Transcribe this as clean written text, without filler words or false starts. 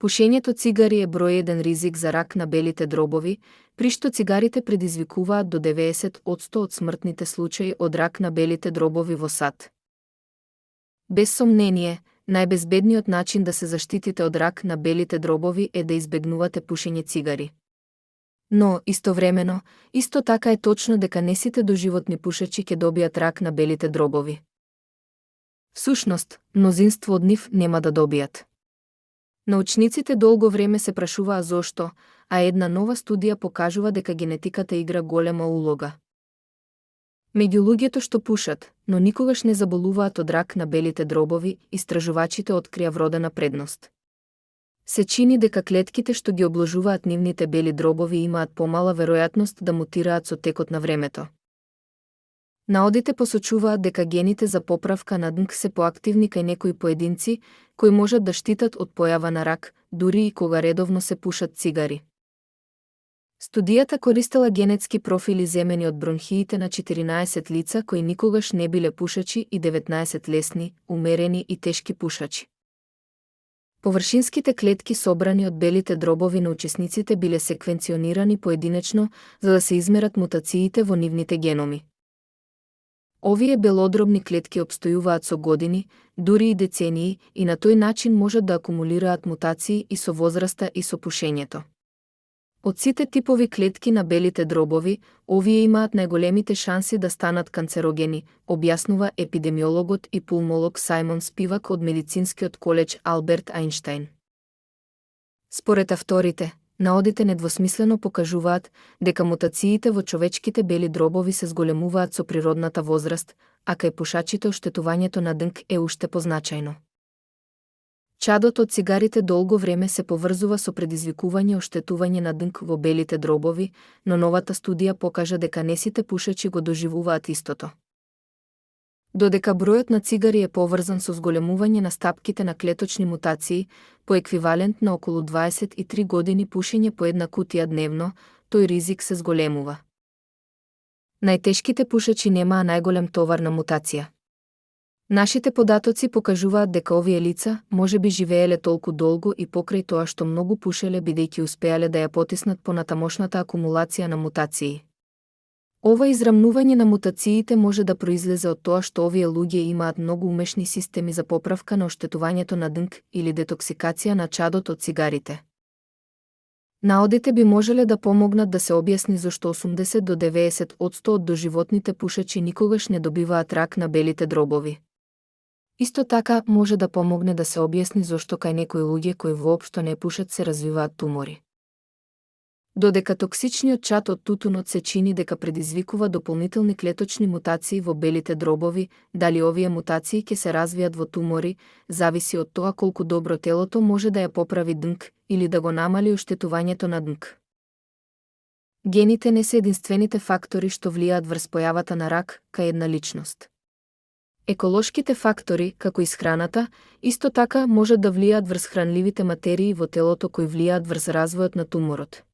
Пушењето цигари е број 1 ризик за рак на белите дробови, при што цигарите предизвикуваат до 90% од смртните случаи од рак на белите дробови во САД. Без сомнение, најбезбедниот начин да се заштитите од рак на белите дробови е да избегнувате пушење цигари. Но, истовремено, исто така е точно дека не сите доживотни пушачи ќе добијат рак на белите дробови. Всушност, мнозинство од нив нема да добијат. Научниците долго време се прашуваа зошто, а една нова студија покажува дека генетиката игра голема улога. Меѓу луѓето што пушат, но никогаш не заболуваат од рак на белите дробови, истражувачите открија вродена предност. Се чини дека клетките што ги обложуваат нивните бели дробови имаат помала веројатност да мутираат со текот на времето. Наодите посочуваат дека гените за поправка на ДНК се поактивни кај некои поединци, кои можат да штитат од појава на рак, дури и кога редовно се пушат цигари. Студијата користела генетски профили земени од бронхиите на 14 лица кои никогаш не биле пушачи и 19 лесни, умерени и тешки пушачи. Површинските клетки собрани од белите дробови на учесниците биле секвенционирани поединечно за да се измерат мутациите во нивните геноми. Овие белодробни клетки обстојуваат со години, дури и децении, и на тој начин можат да акумулираат мутации и со возраста и со пушењето. Од сите типови клетки на белите дробови, овие имаат најголемите шанси да станат канцерогени, објаснува епидемиологот и пулмолог Сајмон Спивак од медицинскиот колеџ Алберт Ајнштајн. Според авторите, наодите недвосмислено покажуваат дека мутациите во човечките бели дробови се зголемуваат со природната возраст, а кај пушачите оштетувањето на ДНК е уште позначајно. Чадот од цигарите долго време се поврзува со предизвикување оштетување на ДНК во белите дробови, но новата студија покажа дека не сите пушачи го доживуваат истото. Додека бројот на цигари е поврзан со зголемување на стапките на клеточни мутации, по еквивалент на околу 23 години пушење по една кутија дневно, тој ризик се зголемува. Најтешките пушачи немаа најголем товар на мутација. Нашите податоци покажуваат дека овие лица можеби живееле толку долго и покрај тоа што многу пушеле бидејќи успеале да ја потиснат понатамошната акумулација на мутации. Ова израмнување на мутациите може да произлезе од тоа што овие луѓе имаат многу умешни системи за поправка на оштетувањето на ДНК или детоксикација на чадот од цигарите. Наодите би можеле да помогнат да се објасни зошто 80 до 90% од доживотните пушачи никогаш не добиваат рак на белите дробови. Исто така може да помогне да се објасни зошто кај некои луѓе кои воопшто не пушат се развиваат тумори. Додека токсичниот чад од тутунот се чини дека предизвикува дополнителни клеточни мутации во белите дробови, дали овие мутации ќе се развијат во тумори, зависи од тоа колку добро телото може да ја поправи ДНК или да го намали оштетувањето на ДНК. Гените не се единствените фактори што влијаат врз појавата на рак кај една личност. Еколошките фактори, како исхраната, исто така можат да влијаат врз хранливите материи во телото кои влијаат врз развојот на туморот.